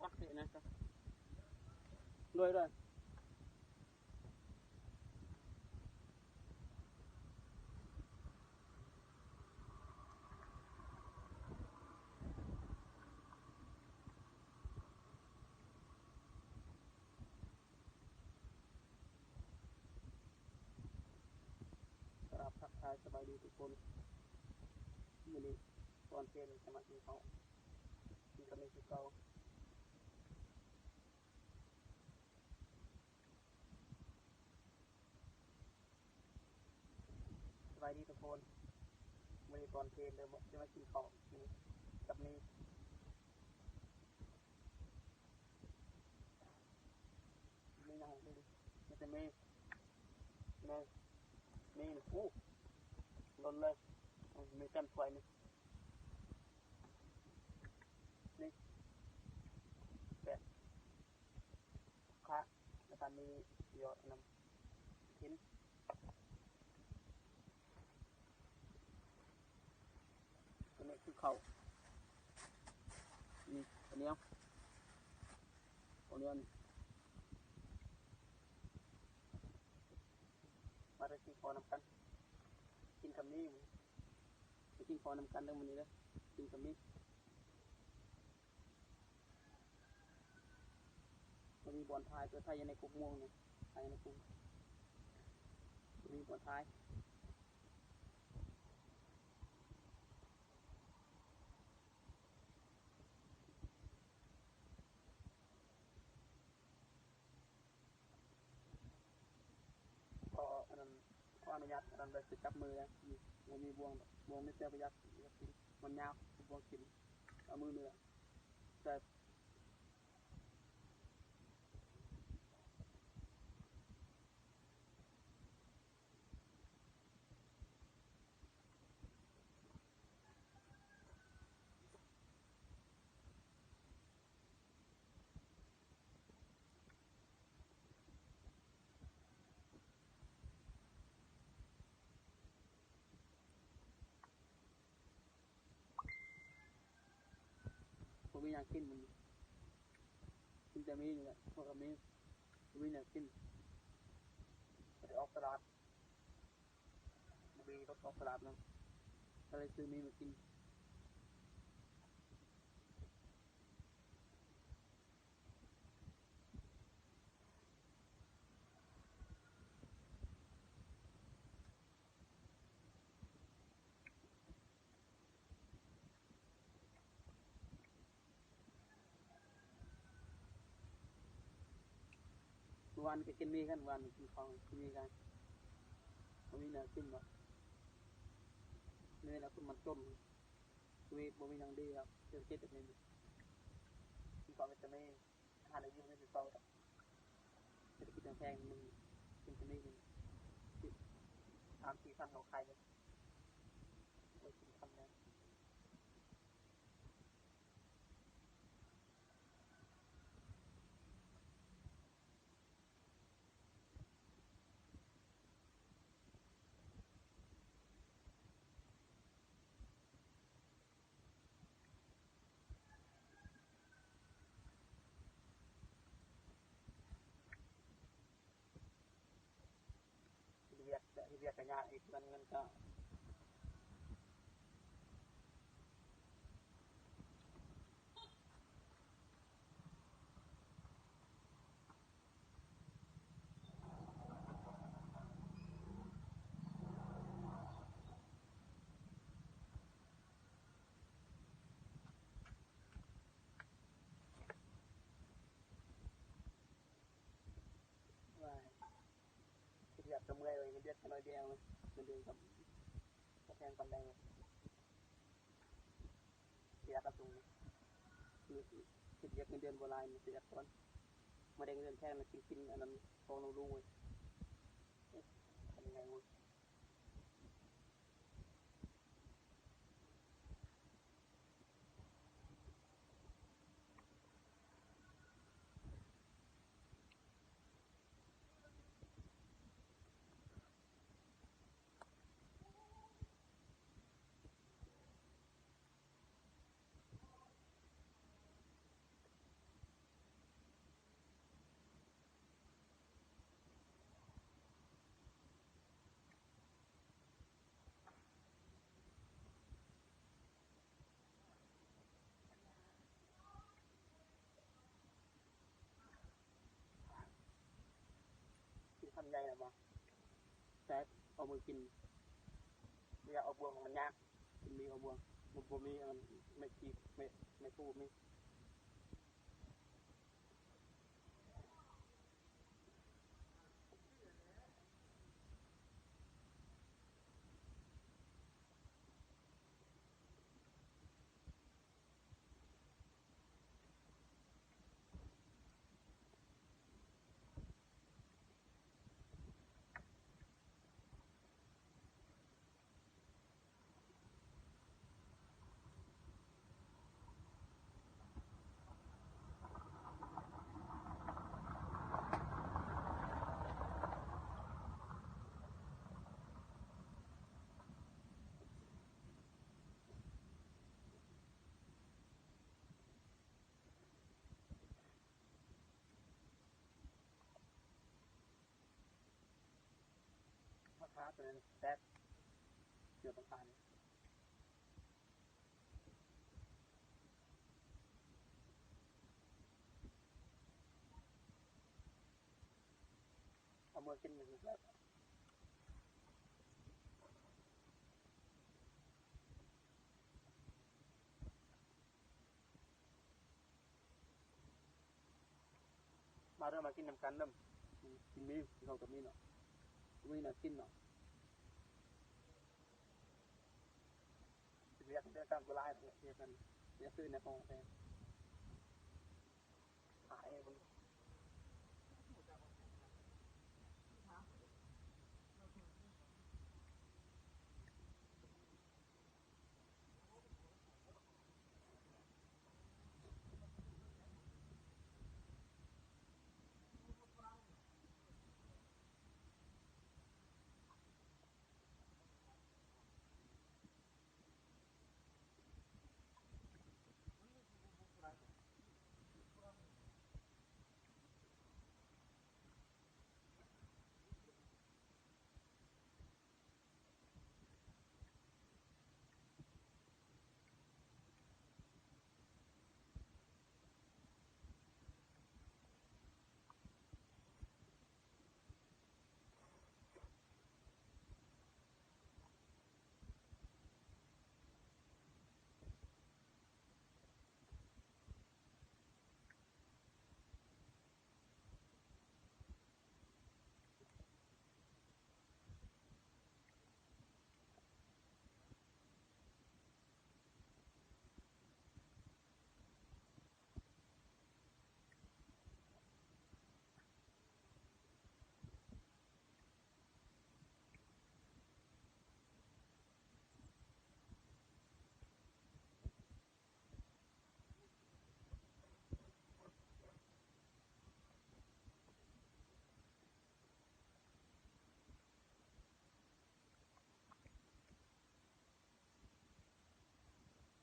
ປັກເສນະ ໂດຍ ໂດຍ. ກະລາບທັກທາຍສະບາຍດີທຸກຄົນ. ມື້ນີ້ຕອນເພນຈະມາກິນເຂົ້າ ກິນກະມີຄືເກົ່າ. ສະບາຍດີທຸກຄົນ. ມື້ນີ້ຕອນເພນເດີ ຈະມາກິນເຂົ້າກັບມີ ມີຫຍັງອີກ? ມີແຕ່ມີ ມີ ມີ ໂອ້ ລົ້ນເລີຍ. ມີແຕ່ຖ້ວຍນີ້ ນີ້ ແປດ ຄ່າ ແລ້ວກະມີຢອດອັນນັ້ນ ກິນ. ອັນນີ້ຄືເຂົ້າ ນີ້ ເຂົ້າໜຽວ ເຂົ້າໜຽວນີ້. ມາເດີ ກິນເຂົ້ານຳກັນ ກິນຄຳນີ້ ມາກິນເຂົ້ານຳກັນເດີມື້ນີ້ເດີ ກິນຄຳນີ້. ບໍ່ມີບ່ອນຖ່າຍ ເປີດຖ່າຍຢູ່ໃນກົກມ່ວງນີ້ ຖ່າຍໃນກົກ ບໍ່ມີບ່ອນຖ່າຍ. ຂໍອັນນັ້ນ ຂໍອະນຸຍາດອັນນັ້ນເດີ ຊິຈັບມືເດີ. ບໍ່ມີບ່ວງດອກ ບ່ວງມີແຕ່ບໍ່ຢາກ ຢາກກິນ ມັນຍາວ ບ່ວງກິນ ເອົາມືນີ້ແຫຼະ ແຕ່ ບໍ່ມີຫຍັງກິນມື້ນີ້ ກິນແຕ່ມີນີ້ແຫຼະ ເພາະວ່າມີ ບໍ່ມີຫຍັງກິນ ບໍ່ໄດ້ອອກຕະຫຼາດ. ບໍ່ມີລົດອອກຕະຫຼາດນຳ ກະເລີຍຊື້ມີມາກິນ. ມື້ວານກໍກິນໝີ່ກັນ ວານກິນເຂົ້າກິນໝີ່ກັນ ບໍ່ມີແນວກິນດອກ. ນີ້ແຫຼະຄົນມັນຈົນ ຊີວິດບໍ່ມີຫຍັງດີດອກ ເສດຖະກິດແບບນີ້ ກິນເຂົ້າມີແຕ່ໝີ່ ອາຫານກະຢູ່ໃນກະເປົາດອກ ເສດຖະກິດແພງໆ ມັນກິນແຕ່ໝີ່ ສາມສີ່ພັນເຮົາຂາຍເບິດ ໄວ້ກິນຄຳນະ. ເຮັດວຽກ ເຮັດວຽກກະຍາກອີກ ເງິນ ເງິນກະ ເຮັດວຽກກະເມື່ອຍເວີຍ ເງິນເດືອນກະໜ້ອຍດຽວ ເງິນເດືອນກະບໍ່ແພງປານໃດ ເສຍກະສູງ ເຮັດວຽກເງິນເດືອນບໍ່ຫຼາຍ ເສຍກ່ອນ ມາໄດ້ເງິນເດືອນແພງ ກິນ ກິນອັນນັ້ນຂອງນ້ອງລຸງເວີຍ ເຮັດຈັ່ງໃດເວີຍ. ຄຳໃຫຍ່ນະບໍ່ ແຊບ ເອົາມືກິນ ບໍ່ຢາກເອົາບ່ວງ ມັນຍາກ ກິນມີເອົາບ່ວງ ບໍ່ ບໍ່ມີອັນ ໄມ້ ໄມ້ ໄມ້ ໄມ້ ໄມ້ ໄມ້ ມາຄາໂຕນັ້ນແຊບ ເກືອບາງອັນ ເອົາເມືອກິນແຊບ. ມາເດີ ມາກິນນຳກັນເດີ ກິນມີ ເຮົາກໍມີເນາະ ມີແນວກິນເນາະ ຊິວຽກເດີ ກຳບໍ່ຫຼາຍ ວຽກນັ້ນ ວຽກຊື້ໃນຫ້ອງແທ້ ຂາຍໃຫ້ເບິ່ງ.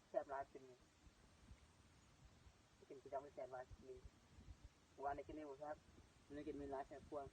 ແຊບຫຼາຍກິນນີ້ ກິນປະຈຳແຊບຫຼາຍກິນນີ້ ວ່າໄດ້ກິນນີ້ບໍ່ແຊບ ໄດ້ກິນມີຫຼາຍແຊບກວ່າ.